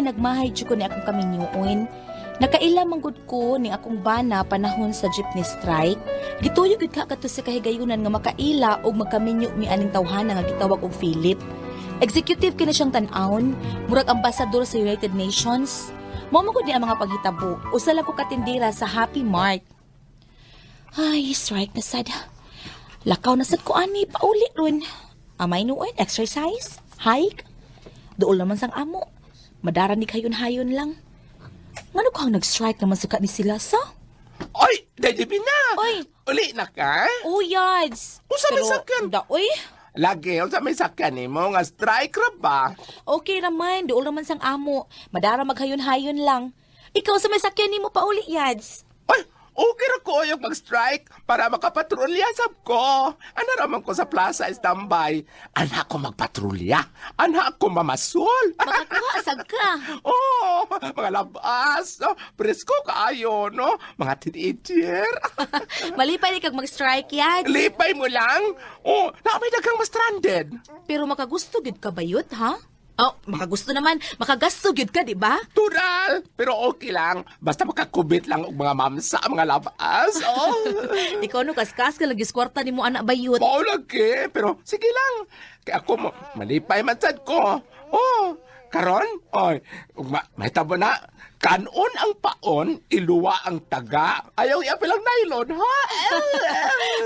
nga nagmahay jud ko ni akong kaminyuon. Nakaila man gud ko ni akong bana panahon sa jeepney strike. Gituyo gud ka kadto sa kahigayunan nga makaila og magkaminyo mi aning tawhana nga gitawag og Philip. Executive kini siyang tan-awon, murag ambasador sa United Nations. Mao man gud ni ang mga paghitabo. Usa lang ko katindera sa Happy Mart. Ay, strike na sad. Lakaw na sad ko ani, pauli ron. Amay noon, exercise, hike. Duol naman sang amo. Madara ni hayon-hayon lang. Ngano kang nag-strike naman sa ni sila sa? Oy, Daddy Bina! Oy! Uli na ka? Oh, yads. Unsa may sakyan? Da, oy. Lagi, unsa may sakyan nimo nga strike ra ba? Okay raman, duol naman sang amo. Madara maghayon-hayon lang. Ikaw sa may sakyan nimo pauli, yads. Oy, okay ra ko yung mag-strike para makapatrolya sab ko. Ana ra man ko sa plaza standby. Ana ko magpatrolya. Ana ko mamasol. Makakuha sag ka. Oh, mga labas. Oh, presko kaayo, no? Mga teenager. Malipay ni kag mag-strike, yads. Lipay mo lang. Oh, na may daghang mas stranded. Pero makagusto gyud ka bayot, ha? Oh, makagusto naman. Makagasto gyud ka, di ba? Tural, pero okay lang. Basta makakubit lang og mga mamsa, mga labas. Oh. Ikaw no, kaskas ka lagi kwarta nimo anak bayot. Mao lagi, pero sige lang. Kaya ako mo, malipay man sad ko. Oh, karon, oy, ug mahitabo na. Kanon ang paon, iluwa ang taga. Ayaw iapil ang nylon, ha?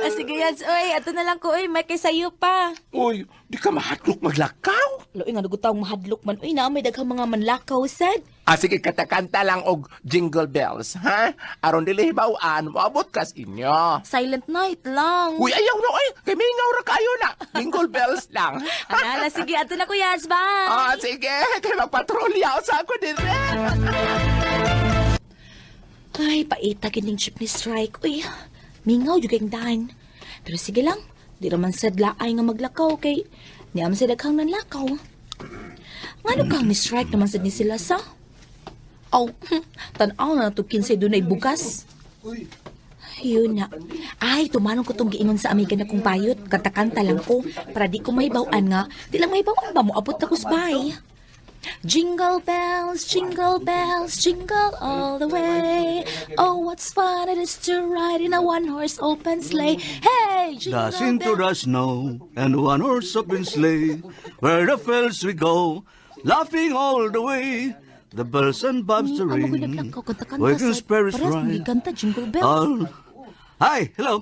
Ah, sige, yads, oy. Ato na lang ko, oy. May kay sayo pa. Uy, di ka mahadlok maglakaw. Loy, nga nagutawang mahadlok man. Uy, na may daghang mga manlakaw, sad. Ah, sige, katakanta lang og jingle bells, ha? Aron dili hibaw-an, moabot kas inyo. Silent night lang. Uy, ayaw na, oy. Kay mingaw ra kayo na. Jingle bells lang. Alala, sige, ato na ko, yads. Bye! Ah, sige. Kay magpatrolya sa ako dire. Ay, paita gining jeepney strike. Uy, mingaw jud kayong daan. Pero sige lang, di raman sad laay nga maglakaw kay niya man sa daghang nanlakaw. Ngano kang ni strike naman sad ni sila sa? Aw, tan-aw na to kinsay dunay bugas. Yun na. Ay, tumanong ko tong giingon sa amiga na kong payot. Kanta-kanta lang ko para di ko mahibaw-an nga. Di lang mahibaw-an ba mo abot na ko sa bahay. Jingle bells, jingle all the way. Oh, what's fun it is to ride in a one-horse open sleigh. Hey, jingle Dash into bells. the snow and one horse open sleigh. Where the fields we go, laughing all the way. The bells and bobs to Amo ko ring. naglakaw, kanta-kanta Waking sa spirits parehas rise. gikanta, jingle bells. All... Hi, hello.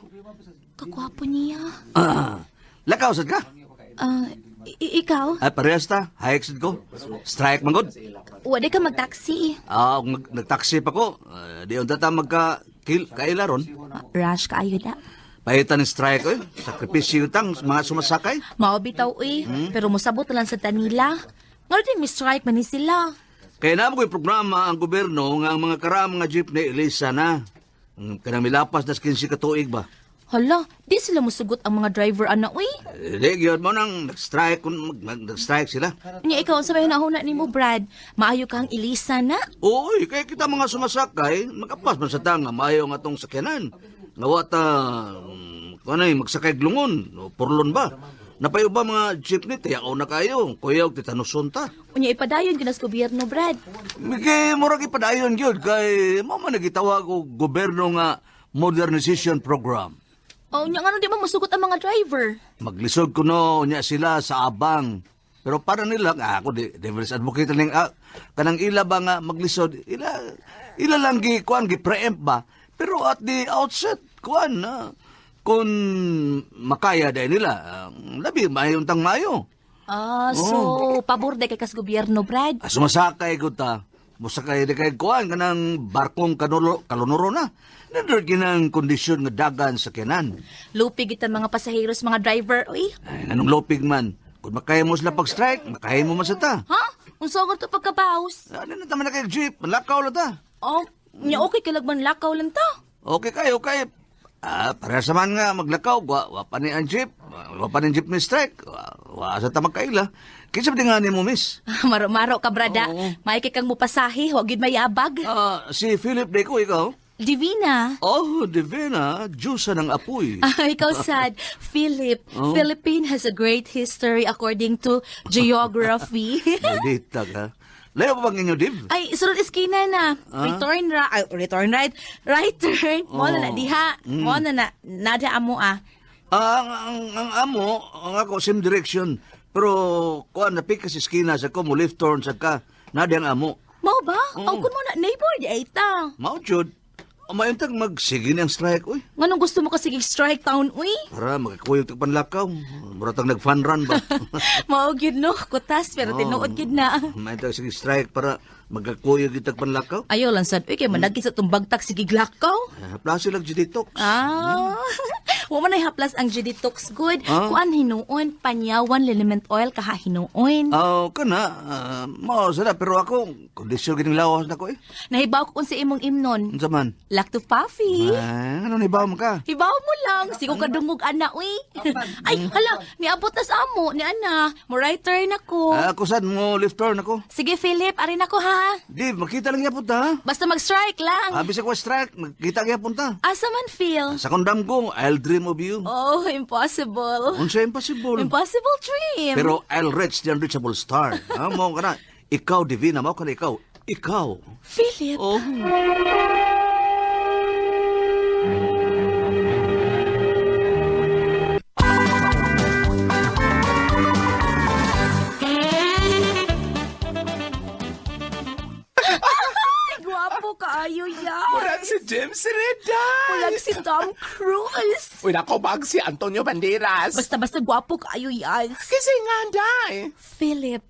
Kakwapo niya. Ah, lakaw sad ka? Ah, ikaw? Ay, parehas ta. Hike sad ko. Strike man gud. Wala ka mag-taxi. Ah, nagtaksi pa ko. Ah, di unta ta magka kaila ron. Ah, rush ka ayo na. Pahitan ng strike oy. Sakripisyo tang mga sumasakay. Mao bitaw eh, pero mosabot na lang sa tanila. Ngano din mi-strike man ni sila. Kaya na mo programa ang gobyerno nga ang mga karaang mga jeepney ilisa na. Ang kanang milapas na 15 ka tuig ba? Hala, di sila musugot ang mga driver ana uy. Eh, di, gyud mo nang nag-strike, kung nag-strike sila. Nya ikaw unsa may hunahuna nimo Brad? Maayo kang ilisa na? Uy, kaya kita mga sumasakay, makapas man sa tanga, maayo nga tong sakyanan. Nga wa ta, kanay, magsakay glungon, o purlon ba? Napayo ba mga jeepney, tiyaw na kayo, kuyaw, titanuson ta. Unya ipadayon gyud sa gobyerno Brad. Kay murag ipadayon gyud kay mao man nagitawag og gobyerno nga modernization program. Oh, unya ngano di man musugot ang mga driver? Maglisod kuno nya sila sa abang. Pero para nila ah, ako di devil's advocate ning ah, kanang ila ba nga maglisod ila ila lang gi kuan gi preempt ba. Pero at the outset kuan na kung makaya dahil nila ah, labi maayo tang maayo. Ah, so pabor day kay kas gobyerno Brad. Ah, sumasakay ko ta. Musakay di kay kuan kanang barkong kanulo kalunuro na. Nandun kinang kondisyon nga dagan sa kinan. Lupi gid mga pasaheros mga driver uy. Ay, anong lupig man. Kung makaya mo sila pag-strike, makaya mo man sa ta. Ha? Unsa to pagkabaws? Ano na tama na kay jeep? Malakaw lang ta. Oh, nya okay kay lagman lakaw lang ta. Okay kayo, okay. Ah, para sa man nga maglakaw, wa pa ni ang jeep. Wa pa ni ang jeep ni strike. Wa sa ta magkaila. Kinsa ba di nga nimo, miss? Maro-maro ka brada. Oo. May kay kang mupasahe, wa gid mayabag. Ah, si Philip Deco, ikaw? Divina. Oh, Divina, Diyosa ng apoy. Ah, ikaw sad, Philip. Oh. Philippine has a great history according to geography. Maldita ka. Layo pa bang inyo, Div? Ay, sunod eskina na. Return ra, ay, return right. Right turn. Mo na na Oh. diha. Mo na na nada amo ah. Ah, ang amo, ang ako, same direction. Pero, kuan, napik ka sa eskina, sa ko, mo left turn, sa ka, nadi ang amo. Mao ba? Aw kun mo na neighbor di ay ta. Mao, jud. Mayuntag magsige ni ang strike, uy. Nganong gusto mo kasi strike town uy? Para makakuyog tag panlakaw. Mura tag nag-fun run ba? Mao gyud no, kutas pero tinuod gyud na. Mayuntag sige strike para magkakuyog tag panlakaw. Ayaw lang sad uy kay managit sa tumbagtak sige glakaw. Ah, Plasi lang detox. Ah. Wa man ay haplas ang GD Talks good. Ah. Kuan hinuon panyawan liniment oil kaha hinuon. Oh, kana, mao sana pero ako kondisyon gining lawas nako eh. Nahibaw ko unsa imong imnon. Unsa man? Lacto Puffy. Ah, ano ni ba mo ka? Hibaw mo lang, sigo ka dungog ana uy. Ay, hala, niabot na sa amo ni ana. Mo right turn ako. Ah, ako sad mo left turn ako. Sige Philip, arin ako ha. Div, makita lang gyapon ta. ha? Basta mag-strike lang. Abi sa ko strike, makita gyapon ta. Asa man Phil? Sa kondam ko, I'll dream of you. Oh, impossible. Unsa impossible. Impossible dream. Pero I'll reach the unreachable star. Ah, mo kana. Ikaw divina, mo kana ikaw. Ikaw. Philip, Oh. Ay, gwapo kaayo ya. Murag si James Reday. Murag si Tom Cruise. Uy, nako, bag si Antonio Banderas. Basta-basta gwapo kaayo yan. Kasi nga, day. Philip.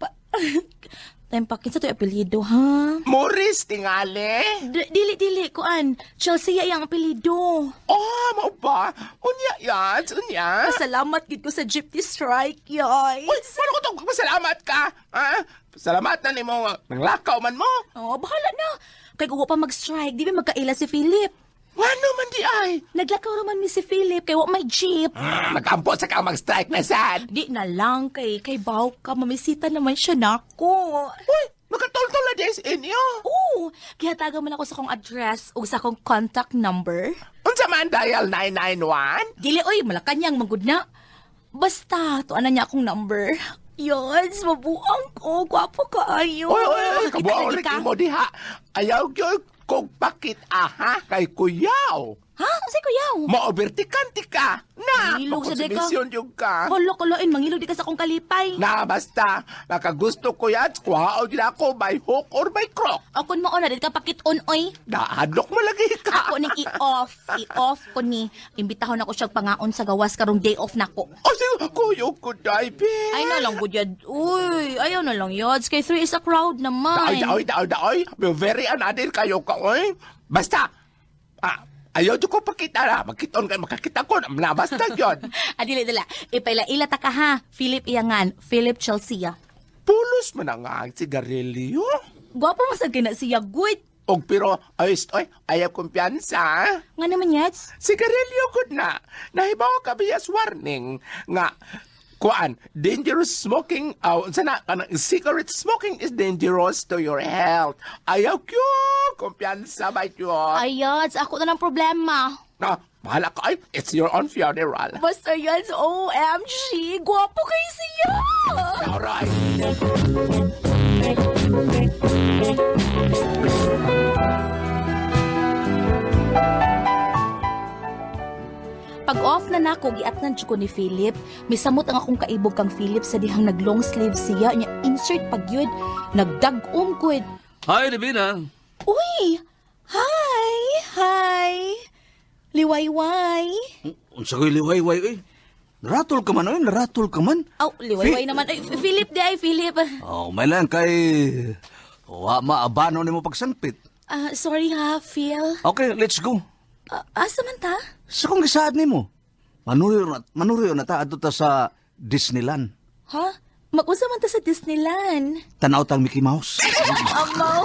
Tempa, kinsa to yung apelyido, ha? Morris tingali. Dili, dili, kuan. Chelsea yang apelyido. Oh, mao ba? Unya yan, unya. Pasalamat gid ko sa jeepney strike, yay. Uy, paano ko itong pasalamat ka? Ha? Salamat na nimo, nanglakaw man mo. Oh, bahala na. Kay kung wa pa mag-strike, di ba magkaila si Philip? Wano man di ay? Naglakaw raman mi si Philip kay wa may jeep. Magampo sa ka mag-strike na sad. Di na lang kay baw ka mamisita naman siya nako. Uy, makatultol na di sa inyo. Oo, gihatagan man ako sa akong address ug sa akong contact number. Unsa man dial 991? Dili oy, Malacanang manggod na. Basta tuan na niya akong number. Yes, mabuang ko. Gwapo kaayo. Uy, uy, uy, Makita kabuang lagi ka. rin mo diha. Ayaw gyud kog pakit aha kay kuyaw. Ha? Unsay kuyaw? Maobertikanti ka. Na, Mangilog sa deka. makonsumisyon yung ka. Hala, kalain, mangilog di ka sa akong kalipay. Na, basta, makagusto ko yan, kuhaon din ako by hook or by crook. Ako mao na, di ka pakit-on, oy. Nahadlok mo lagi ka. Ako ning i-off. I-off ko ni. Imbitahon ako siyang pangaon sa gawas karong day off nako. O sige, kuyog ko, Daibi. Ay na lang, good yad. Uy, ayaw na lang, yads. Kay three is a crowd naman. Daoy, daoy, daoy, daoy. Very another kayo ka, oy. Basta, ayaw ko pakita na. Magkiton kayo, makakita ko. Na, basta yun. Adili, dala. Ipaila-ila ta ka ha. Philip Iyangan. Philip Chelsea. Pulos man ang ang sigarilyo. Gwapo man sad kay na siya. Good. Og pero, ay, oy, ayaw kumpiyansa. ah. Nga naman, yads. Sigarilyo gud na. Nahibaw ka bias warning nga kuan dangerous smoking aw sana kanang cigarette smoking is dangerous to your health. Ayaw kyo kumpiyansa ba kyo? Ay, yads. Ako na lang problema. Na, bahala ka ay, it's your own funeral. Basta, yads. OMG. Gwapo kay siya. Alright. Pag off na nako, giatnan jud ko ni Philip. Misamot ang akong kaibog kang Philip sa dihang nag long sleeve siya. Nya insert pag yun. Nagdag-um gud. Hi, Divina. Uy! Hi! Hi! Liwayway! Unsa ko'y liwayway oy. Naratol ka man oy, naratol ka man. Aw, liwayway naman. Ay, Philip di ay, Philip. Oh, may lang kay wa maabano nimo pagsangpit. Ah, sorry ha, Phil. Okay, let's go. Ah, asa man ta? Sa kung gisaad nimo. Manuriyo na ta adto ta sa Disneyland. Ha? Mag-usa man ta sa Disneyland. Tanaw tang Mickey Mouse. Amaw!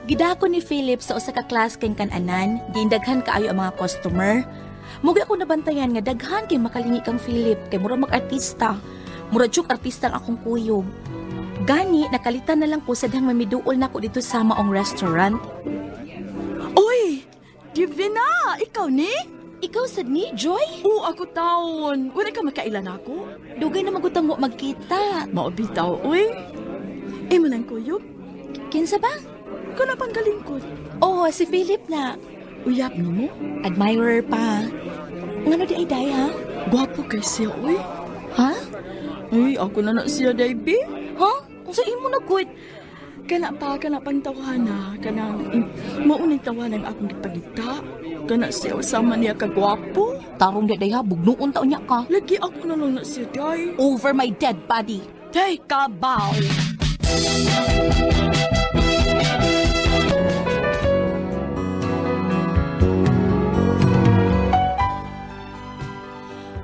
Gidako ni Philip sa usa ka class kay kananan, giindaghan kaayo ang mga customer. Mugi ako nabantayan nga daghan kay makalingi kang Philip kay mura mag-artista. Mura jud artista ang akong kuyog. Gani nakalitan na lang ko sa dihang mamiduol nako dito sa maong restaurant. Uy! Divina! Ikaw ni? Ikaw sad ni Joy? Oo, ako taon. Wala ka makailan ako. Dugay na magutang mo magkita. Maubitaw, uy. Imo nang kuyog. Kinsa ba? Ikaw na pang galingkod. Oh, si Philip na. Uyab ni mo. Admirer pa. Ngano di ay day ha? Gwapo kay siya, uy. Ha? Uy, ako na na siya, Davey. Ha? Unsa imo na good? Kana pa, kana pang tawhana. Kanang, maunay tawanan akong gipagita. Kana siya, sama niya kagwapo. Tarong di day ha, bugnuon taon niya ka. Lagi ako na lang na siya, day. Over my dead body. Day, kabaw.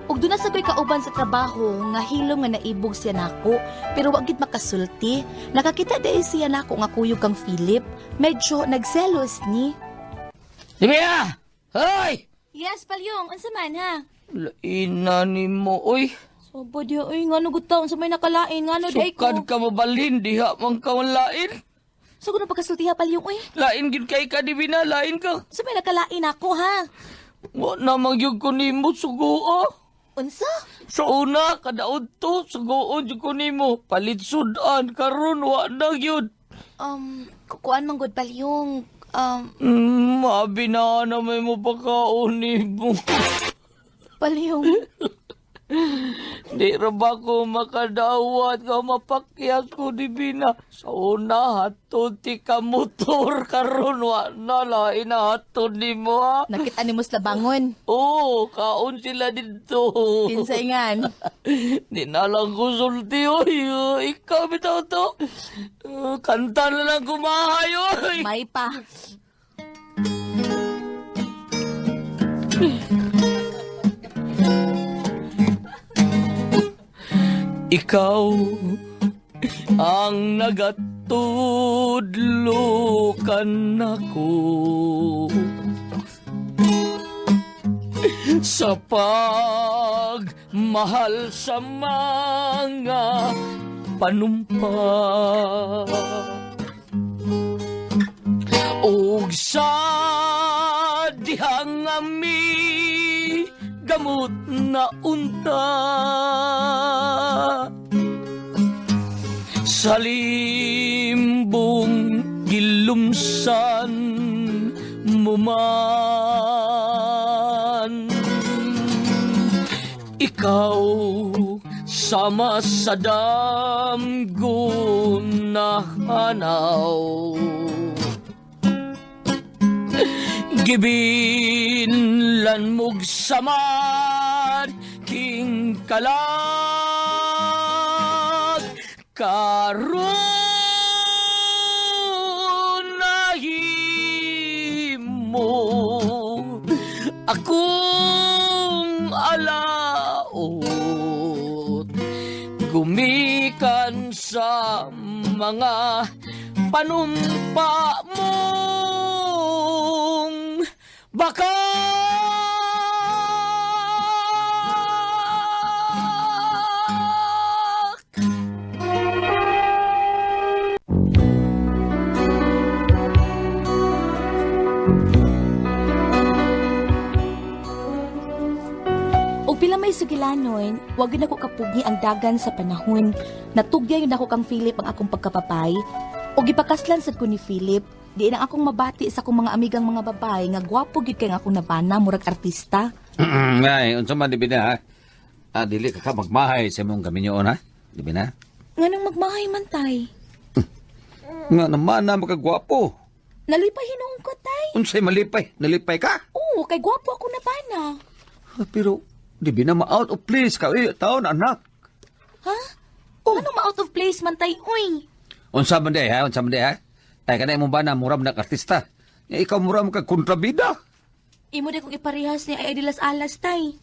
Ug doon na sa ko'y kauban sa trabaho, nga hilom nga naibog siya nako, pero wa gid makasulti. Nakakita dahil siya nako nga kuyog kang Philip. Medyo nagselos ni. Libia! Hoy! Yes, palyong, unsa man ha? Laina ni mo, oy. Sobo di oy, ngano gud ta unsa may nakalain, ngano di ko. Sukad ka mabalhin, diha man ka lain. So kuno pagkasulti ha palyong oy. Lain gid kay ka, Divina, lain ka. Unsa may nakalain ako ha? Wa na magyug ko nimo, sugo. Unsa? Sa una, kadaod to, sugoon jud ko nimo. Palit sudan, karon wa na gyud. Kukuan man gud palyong. Maabi na na may mo pagkaon nimo. Palyong. Di ra ba ko makadawat ka mapakyas ko, Divina. Sa una, hatod ti ka motor karon wa na lain na hatod nimo ha. Nakita ni mo sa bangon. Oo, kaon sila dito. Kinsa ingan. Di na lang ko sulti, oy. Ikaw bitaw to. Kanta na lang kumahay, oy. May pa. Ikaw ang nagatudlo kanako sa pagmahal sa mga panumpa ug sa dihang ami gamot na unta sa limbong gilumsan mo man. Ikaw sama sa damgo na hanaw. Gibilan mog samad king kalag karon nahimo akong alaot gumikan sa mga panumpa mong bakak. Og pila may sugilanon, wag gyud nako kapugi ang dagan sa panahon. Natugyan yun ako kang Philip ang akong pagkapapay. Og gipakaslan sad ko ni Philip, di na akong mabati sa akong mga amigang mga babae nga gwapo gyud kay nga akong nabana murag artista. Ngay, unsa man dibi na ha? Ah, dili ka ka magmahay sa imong gaminyoon ha? Dibi na? Nganong magmahay man tay? Nga naman na makagwapo. Nalipay hinuon ko tay. Unsay malipay? Nalipay ka? Oo, kay gwapo ako nabana. Ah, pero dibi na ma-out of place ka eh, taon anak. Ha? Oh. Anong ma-out of place man tay? Uy! Unsa man di ha? Unsa man di ha? Ay kana imong bana mura man nag artista. Nga ikaw mura man kag kontrabida. Imo di kong iparehas ni ay dilas alas tay.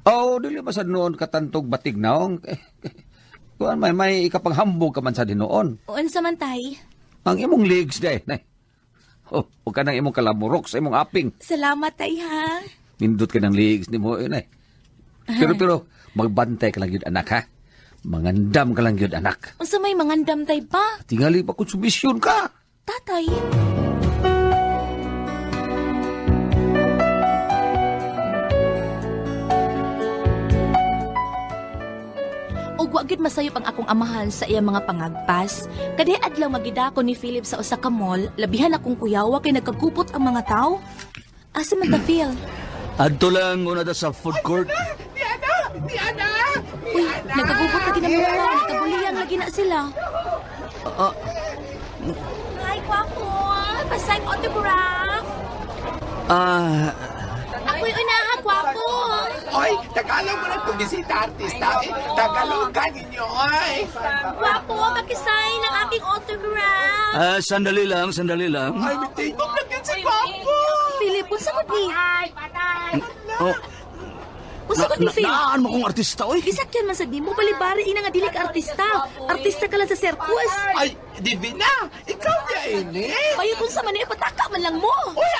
Oh, dili ba sa noon katantog batig naong? Kuan may ikapanghambog ka man sa dinoon. Unsa man tay? Ang imong legs day. Nay. Oh, ug kanang imong kalamurok sa imong aping. Salamat tay ha. Nindot ka ng legs ni mo yun eh. Pero magbantay ka lang yun anak ha. Mangandam ka lang yun anak. Unsa may mangandam tay pa? Tingali pa konsumisyon ka. Tatay. Wa gyud masayop ang akong amahan sa iyang mga pangagpas. Kadi adlaw nga gidako ni Philip sa usa ka mall, labihan akong kuyawa kay nagkagupot ang mga tao. Asa man ta, Phil? Adto lang una ta sa food court. Diana! Diana! Uy, nagkagupot lagi ng mga tao, nagkaguliyang lagi na sila. Hi, Kwapo! Pasayang autograph! Ah, Ako'y unaha, Kwapo! Oy, Tagalog mo lang itong bisita, artista. Eh, Tagalog ka ninyo, oy. Kwapo, pakisign ang aking autograph! Sandali lang, sandali lang. Ay, mitigog lang yun si Papo. Philip, unsa ko ni? Oh, Unsa ko ni, Phil? naan mo kong artista, oy. Gisakyan man sa di mo, balibari ina nga dili ka artista. Artista ka lang sa circus. Ay, Divina, ikaw niya ini. Bayot unsa man ni pataka man lang mo. Uy,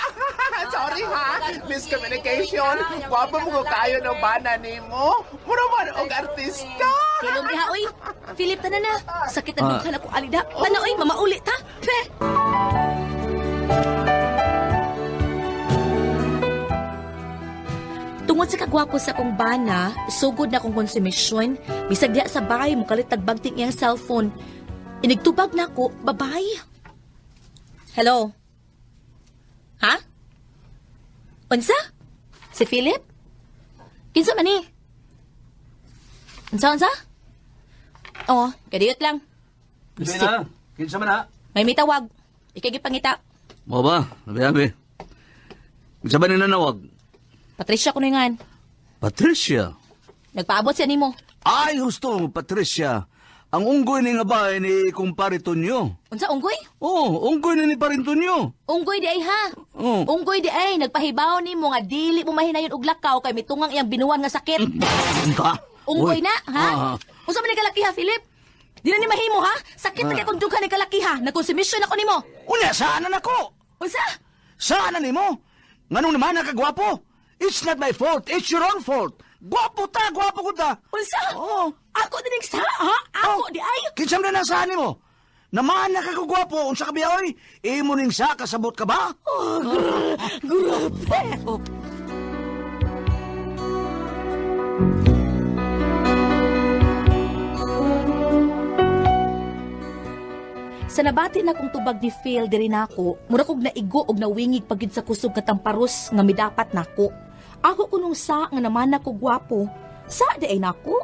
sorry ha. Miscommunication. Gwapo mo ko kayo ng bana nimo. Mura man og artista. Kilom diha oy. Philip tanan na. Sakit ang dughan ako alida. Tana oy, mamauli ta. Peh. Tungod sa kagwapo sa akong bana, sugod na akong konsumisyon, bisag diha sa bahay mo kalit tagbagting iyang cellphone. Inigtubag na ako, babay. Hello? Ha? Unsa? Si Philip? Kinsa man ni? Unsa, unsa? Oo, kadiyot lang. Divina, kinsa man ha? May mitawag. Ikay gipangita. Mo ba? Abi, abi. Kinsa ba ni nanawag? Patricia kuno ngan. Patricia. Nagpaabot siya nimo. Ay, husto, Patricia. Ang unggoy ni nga bahay ni kumpare Tonyo. Unsa unggoy? Oh, unggoy ni ni parin Tonyo. Unggoy di ay ha. Oh. Unggoy di ay nagpahibaw nimo nga dili mo mahinayon og lakaw kay mitungang iyang binuan nga sakit. Unta? Unggoy Uy. na, ha? Ah. Unsa man ni kalaki ha, Philip? Di na ni mahimo ha? Sakit na kay kung dughan ni kalaki ha. Nagkonsumisyon ako nimo. Unya, saan na nako? Unsa? Saan na nimo? Nganong naman nakagwapo? It's not my fault. It's your own fault. Gwapo ta, gwapo ko ta. Unsa? Oo. Ako dining sa ha? Ako Oh. di ay. Kinsam na nasaan nimo? Naman nakakagwapo, unsa ka biya oy? Imo ning sa kasabot ka ba? Oh, Grabe. Oh. Sa nabati na kong tubag ni Phil diri nako, mura kog naigo og nawingig pagid sa kusog nga tamparos nga midapat nako. Ako kunong sa nga naman nako gwapo. Sa di ay nako.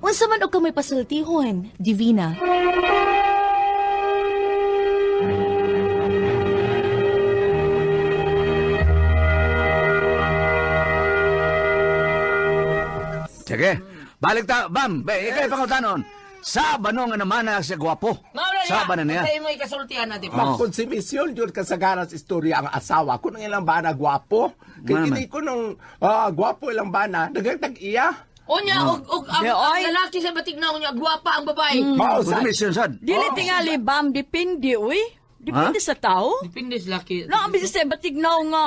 Unsa man og kamay pasultihon, Divina. Sige. Balik ta, bam. Be, ikay pangutanon. Sa ba no nga naman na siya gwapo? Sa ba na niya? Kaya mo ikasultihan natin. Oh. Magkonsumisyon yun kasagaran sa istorya ang asawa ko nang ilang bana gwapo. Kaya Nga naman. hindi ko nung gwapo ilang bana, nagagtag iya. Unya, og ang, Di, ang oy. lalaki sa batignaw niya, gwapa ang babae. Mausa. Konsumisyon sad. Dili tingali bam depende uy. Depende sa tao. Depende sa laki. No, ang bisis sa batignaw nga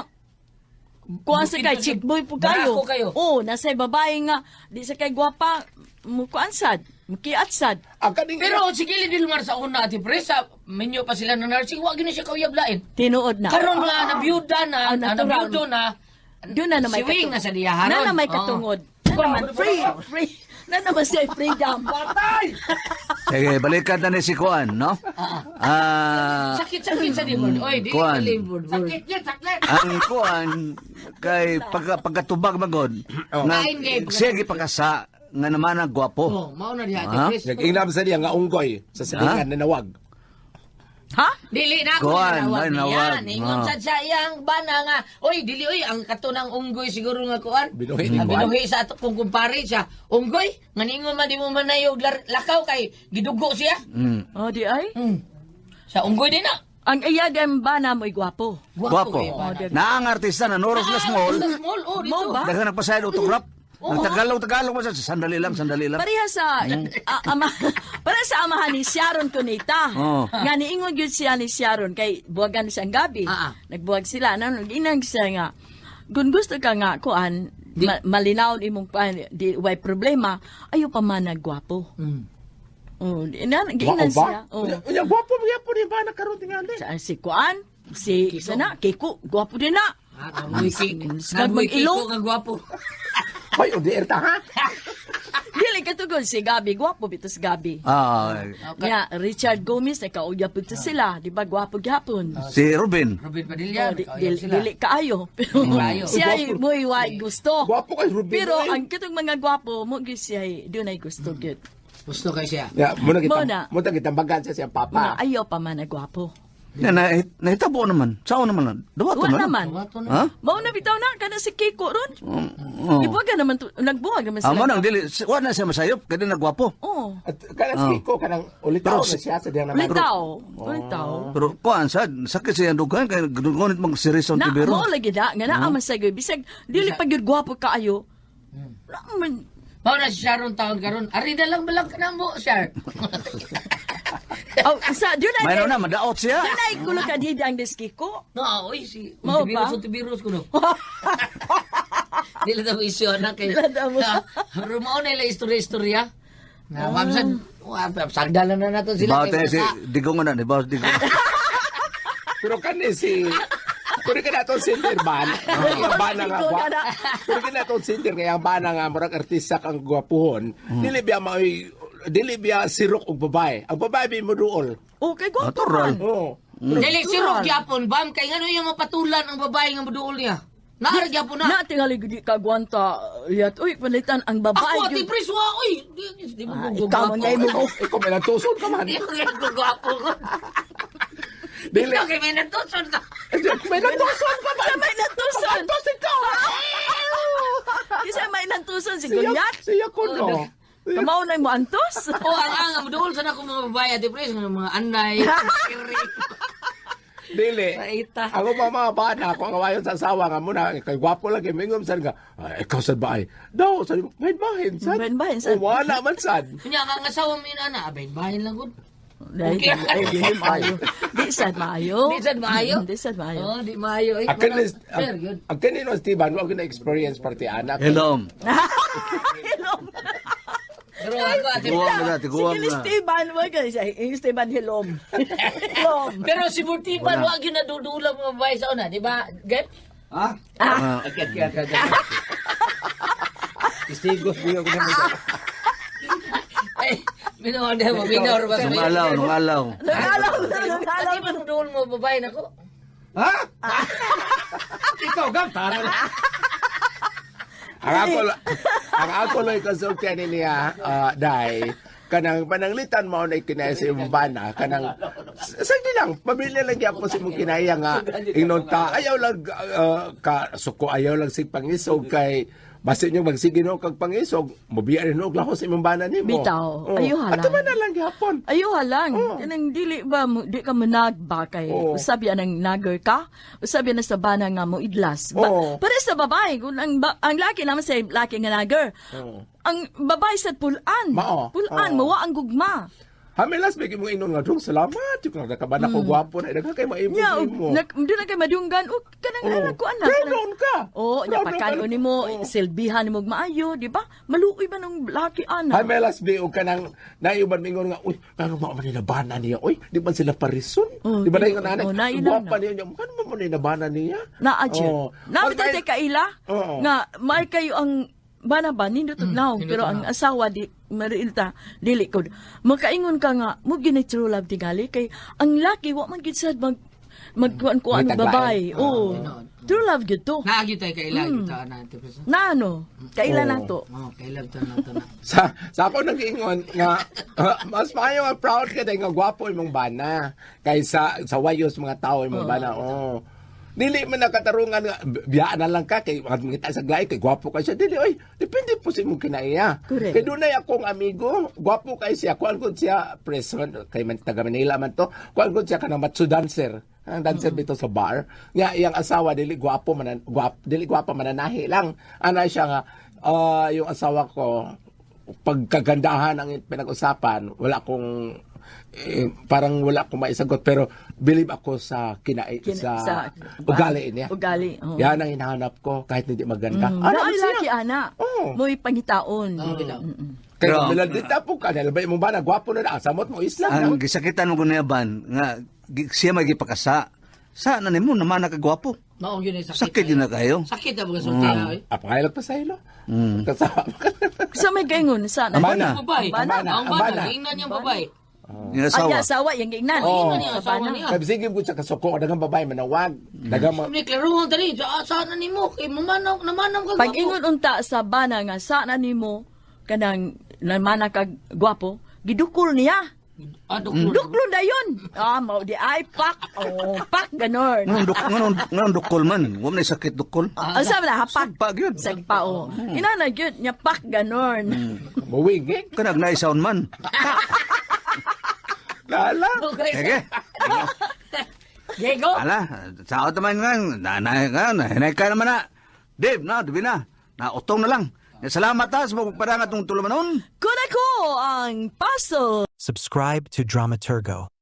kuan sa kay chick boy po kayo. Barako kayo. Oo, nasa babae nga di sa kay gwapa mo kuan sad, mukiat sad. Ang kaning Pero sige, Dilmar sa una, ati pre, sa menyo pa sila na nursing, wag yun na siya kauyablain. Tinuod na. Karon nga, nabiyuda na, Ah, natural. nabiyudo na, Doon na na may siwing na sa diyaharon. Na na may Oo. katungod. Na naman free, free. Na naman siya freedom. Sige, balikan na ni si Kuan, no? Ah, Sakit-sakit sa Dilmar. Oy, di Kuan. ka Sakit yan, sakit. ang kuan kay pagka, pagkatubag magod nga Kain, kay- siya gipakasa nga naman ang gwapo. Oh, mao na diha, ati Ah? pre. Nag-inam sa niya nga unggoy sa silingan na nawag. Ha? Dili na ako Kuan, nanawag ay, niya. nawag. Ningon Ah. sad sa iyang bana nga, oy, dili oy, ang katunang unggoy siguro nga kuan. Binuhi ni Ang kuan. binuhi sa ato kung kumpare siya. Unggoy, nga ningon man di mo manayog lakaw kay gidugo siya. Oh, di ay. Sa unggoy din na. Ang iya din ba na mo'y gwapo? Gwapo. eh, bana. Na ang artista na Noros Ah, Las Mall, sa small, oh, dito. Mo ba? daghan nagpasayad autograph. Ang Tagalog Tagalog ba siya? Sandali lang, sandali lang. Pareha sa ama pareha sa amahan ni Sharon Cuneta. Oh. Nga niingon gyud siya ni Sharon kay buwagan siya ang gabi. Ah, ah. Nagbuwag sila na inang siya nga kung gusto ka nga kuan malinaw imong kuan di way problema ayo pa man nagwapo. Oh, inan giinan Mao ba? siya. Oh. Unya gwapo mo ni bana karon tingali. Sa si kuan si sana Kiko gwapo din na. Ah, nabuhi Mag- mag mag-ilong. nga gwapo. Hoy, udi ta ha. Dili katugod si Gabi, gwapo bito si Gabi. Ah, Nga, Richard Gomez, nakauyab po to sila. Di ba, gwapo gyapon. si Ruben. Robin Padilla, Oh, di, nakauyab dili, sila. dili kaayo. Pero kaayo. siya ay mo'y way gusto. Gwapo kay Ruben. Pero oy. ang kitong mga gwapo, mo gyud siya ay dunay gusto gyud. Gusto kay siya. Ya, muna kita, Muna. muna kita bagan siya siyang Mga papa. ayaw pa man na gwapo. Na, na, nahitabo naman. Sao naman? Dawato Wa na. naman. Wato na. Ha? Mao na bitaw na kana si Kiko ron. Oh. Ibuwagan naman to, nagbuwag naman Ah, sila. mo nang dili wa na siya masayop kay di nagwapo. Oh. At kanang si Kiko, kanang ulitaw Pero na siya sa diyang naman. Ulitaw. Ulitaw. Pero kuan sad sakit siya dugan kay gunit mag series on Na Tibero. mo lagi na nga naa man sa gyud bisag dili pa gyud gwapo kaayo. Na man Mao na si Sharon taon karon. Ari na lang balang ka na mo, Shar. Oh, sa dunay Mayroon na madaot siya. Dunay kulo ka di ang des Kiko. No, oy si Mao Ontiveros ba? Ontiveros kuno. Dili ta mo isyu na kay. Dili ta mo. Pero mao na ila istorya-istorya. Na wamsan, sagdalan na nato sila. Bawo kay tayo si wala. Digong na, di ba? Digong. Pero kani si Pero ka na itong sinder ban. Ang bana nga Ikaw gwa. na na. Pero ka na itong sinder kaya ang bana nga murag artista kang gwapuhon. Dili biya maoy dili biya sirok og babae. Ang babae bi mo duol. Okay, gwapo Natural. man. Oo. Dili si Rock gyapon bam kay ngano iya mapatulan ang babae nga moduol niya. Naa ra gyapon na. Na tingali gud di ka gwanta yat. Uy, palitan ang babae. Ako ati gyud. pres wa oy. Di di mo Ah, ko ikaw man gay mo. Ikaw may natuson ka man. Di mo ko gwapo ko. Dili. Ikaw kay may natuson ka. May natuson ka man. May natuson. Tuson ikaw. Kasi may natuson si Siya, Goliath. siya kuno. Kamao na mo antos. O ang moduol sa nako mga babae ati pres nga mga anay. Kiri. Dili. Paita. Ako pa mga bana, ako ang awayon sa asawa nga muna, kay gwapo lang, kay mingom sad nga, ay, ikaw sad ba ay? Daw, sad, bahin-bahin sad. Bahin-bahin sad. O, wala man sad. Kunya ang asawa mo yun ana, abay bahin lang gud. Dahil Okay. ay, di maayo. Di sad maayo. Di sad maayo? Di sad maayo. Oh, di maayo eh. Ang kanin, Fair yun. ang kanin no, Steven, wag na experience party anak. Hello. Hilom. Pero ako ati Tiguang na, tiguang Sige, na. Esteban, wag ka siya. Esteban hilom. Hilom. Pero si Burtiban wag yun nadudula mga babae sa una, di ba? Gep? Ha? Ah, Akyat, akyat, akyat. Istigos buyo ko naman. Ay, minor na mo, minor ba? nung alaw, nung alaw. Nangalaw, nangalaw. Ati ba duol mo babae nako? Ha? Ikaw, gam, tara na. Ang ako, ang ako lang konsulti ani niya, dai, kanang pananglitan mo na kinaya sa imong bana, kanang, sige lang, pamilya lang gyapon sa imong kinaya nga, ingnon ta, ayaw lang, ka, suko ayaw lang sig pangisog kay, basin nyo magsige no kag pangisog, mubiya rin og lahos sa imong bana nimo. Bitaw. Oh. Ayaw halang. Ato man na lang gyapon. Ayuha lang. Oh. Kanang dili ba mo, di ka managba kay Oo. usabi anang nagger ka, usabi na sa bana nga mo idlas. Ba, Oo. Para sa babae, kung ang, ba, ang laki naman sa laki nga nagger. Ang babae sa pulan. Mao. Pulan, Oo. mawa ang gugma. Hamilas bigyan mo inon nga dong salamat yung nakabana ko gwapo na daghan kay maibog Nya, og nimo. nak, di na kay madunggan og kanang Oo. anak ko anak. Proud noon ka. Oo, nya Proud noon pagkaon ka. nimo, Oo. silbihan nimo og maayo, di ba? Maluoy ba nung laki anak? Hamilas bi og kanang naiuban mingon nga uy kano ba man nilabana niya uy di man sila parison Oo, di ba di- na ingon anak oo, nailan gwapa na. niya niya kano man mo nilabana niya Naa jud. Oo. Naa Pag bitay may- kaila Oo. nga may kayo ang bana ba nindot mm, naong pero ang asawa di mariilta dili ko. Makaingon ka nga mo gini true love tingali kay ang laki wa man gid sad mag magkuan kuan May taglain. babae. Oo. True love gid to. Naagi tayo kaila gyud ta na ati pres. Na ano? Kaila na to. Oh, kaila ta na to na. Sa ako nag-ingon nga mas maayo nga proud ka dahil nga gwapo imong bana kaysa sa wayos mga tao imong bana. Oh. Dili man nakatarungan nga biyaan na lang ka kay mangita sa glay kay gwapo ka siya dili oy depende po sa imong kinaiya. Correct. Kay dunay akong amigo, gwapo kay siya, kuan gud siya preso kay man taga Manila man to, kuan gud siya kanang matsu dancer. Ang dancer bito sa bar. Nga iyang asawa dili gwapo man gwap, dili gwapa mananahi lang. Ana siya nga yung asawa ko pagkagandahan ang pinag-usapan, wala akong eh, parang wala akong maisagot pero believe ako sa kinai sa, ugali niya. Ugali. Oo. Yan ang hinahanap ko kahit hindi maganda. Mm. Ano Naay siya? laki ana. Oo. Mo'y pangitaon. Oo, bitaw. Kaya Pero- bilang dito po ka, dahil ba imong bana, gwapo na na, samot mo islam. Ang no? gisakitan mo ko niya ban nga siya may gipakasa. Sa na nimo naman nakagwapo. Mao gyud ni sakit. Sakit yun na kayo. Sakit na mga sulti ay. Ah, pangalan pa sa ilo. Kasawa pa. Sa may gaingon sa Ang bana. Babae. Ang bana. Ang Ang bana. bana. Ingnan niyang babae. Yung asawa. Ay, asawa yung giingnan. Ingnan niya Sa asawa bana. niya. Sabi sige ko sa kasuko daghang babae manawag. Daghang Ni klaruhon tani, sa sana nimo kay mamanaw namanaw ka. Pag ingon unta sa bana nga sana nimo kanang namana kag gwapo, gidukol niya. Ah, duklo. Duklo na yun. Ah, mao di ay pak. Oh, pak ganon. Nganong dukol man. Wa man sakit dukol. Ang sabi na hapak. Sagpa gyud. Sagpa oh. Ina na gyud nya pak ganon. Muwingig. Kanag naisaon man. Lala. Sige. Gego. Ala, sao naman nga, nanay nga, nahinay ka naman na. Dave, na, dibi na. Na, utong na lang. Salamat ha, sa pagpadangat ng tulumanon. Kuna ko ang puzzle. Subscribe to Dramaturgo.